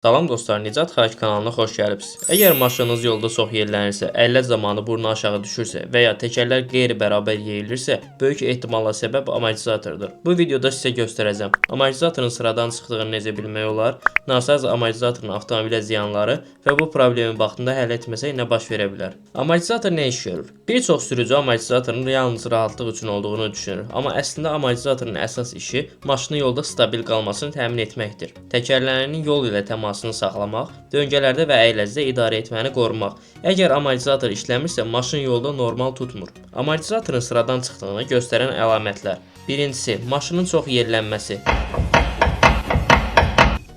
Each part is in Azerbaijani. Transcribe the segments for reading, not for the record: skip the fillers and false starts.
Salam dostlar, Nicat Xahiş kanalına xoş gəlibsiz. Əgər maşınınız yolda çox yellənirsə, əyləc zamanı burnu aşağı düşürsə və ya təkərlər qeyri-bərabər yeyilirsə, böyük ehtimalla səbəb amortizatordur. Bu videoda sizə göstərəcəm. Amortizatorun sıradan çıxdığını necə bilmək olar, nasaz amortizatorun avtomobilə ziyanları və bu problemi vaxtında həll etməsək nə baş verə bilər? Amortizator nə iş görür? Bir çox sürücü amortizatorun yalnız rahatlıq üçün olduğunu düşünür, amma əslində amortizatorun əsas işi maşının yolda stabil qalmasını təmin etməkdir. Təkərlərinin yol ilə təmasını saxlamaq, döngələrdə və əyləcdə idarə etməni qorumaq. Əgər amortizator işləmirsə, maşın yolda normal tutmur. Amortizatorun sıradan çıxdığını göstərən əlamətlər. Birincisi, maşının çox yellənməsi.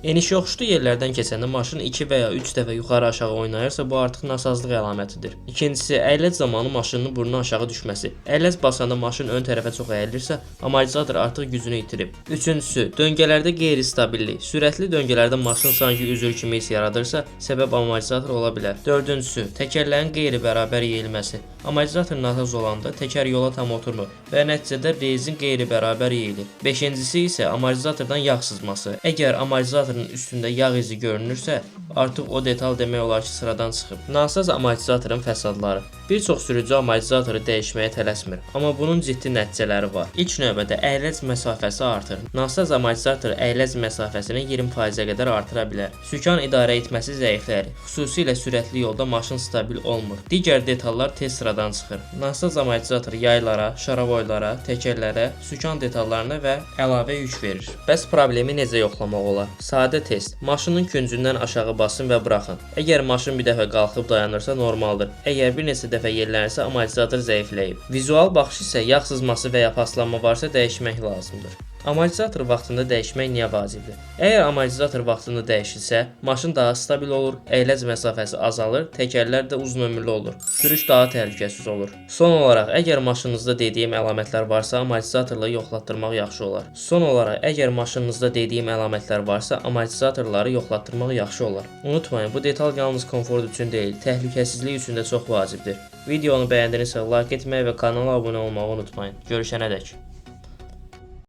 Eniş yoxuşlu yerlərdən keçəndə maşın 2 və ya 3 dəfə yuxarı-aşağı oynayırsa, bu artıq nasazlıq əlamətidir. İkincisi, əyləc zamanı maşının burnu aşağı düşməsi. Əyləc basanda maşın ön tərəfə çox əyilirsə, amortizator artıq gücünü itirib. Üçüncüsü, döngələrdə qeyri-stabillik. Sürətli döngələrdə maşın sanki üzür kimi hiss yaradırsa, səbəb amortizator ola bilər. Dördüncüsü, təkərlərin qeyri-bərabər yeyilməsi. Amortizator nasaz olanda təkər yola tam oturmur və nəticədə rezin qeyri-bərabər yeyilir. Beşincisi isə amortizatordan yağ sızması. Əgər amortizatorun üstündə yağ izi görünürsə, artıq o detal demək olar ki, sıradan çıxıb. Nasaz amortizatorun fəsadları. Bir çox sürücü amortizatoru dəyişməyə tələsmir, amma bunun ciddi nəticələri var. İlk növbədə əyləc məsafəsi artır. Nasaz amortizator əyləc məsafəsini 20%-ə qədər artıra bilər. Sükan idarə etməsi zəifləyir. Xüsusilə sürətli yolda maşın stabil olmur. Digər detallar tez sıradan çıxır. Nasaz amortizator yaylara, şaravoylara, təkərlərə, sükan detallarına və əlavə yük verir. Bəs problemi necə yoxlamaq olar? Sadə test. Maşının küncündən aşağı basın və buraxın. Əgər maşın bir dəfə qalxıb dayanırsa normaldır. Əgər bir neçə dəfə yellənirsə, amortizator zəifləyib. Vizual baxış isə yağ sızması və ya paslanma varsa dəyişmək lazımdır. Amortizator vaxtında dəyişmək niyə vacibdir? Əgər amortizator vaxtında dəyişilsə, maşın daha stabil olur, əyləc məsafəsi azalır, təkərlər də uzun ömürlü olur. Sürüş daha təhlükəsiz olur. Son olaraq, əgər maşınınızda dediyim əlamətlər varsa, amortizatorla yoxlatdırmaq yaxşı olar. Son olaraq, əgər maşınınızda dediyim əlamətlər varsa, amortizatorları yoxlatdırmaq yaxşı olar. Unutmayın, bu detal yalnız komfort üçün deyil, təhlükəsizlik üçün də çox vacibdir. Videonu bəyəndinizsə like etməyi və kanala abunə olmağı unutmayın. Görüşənədək.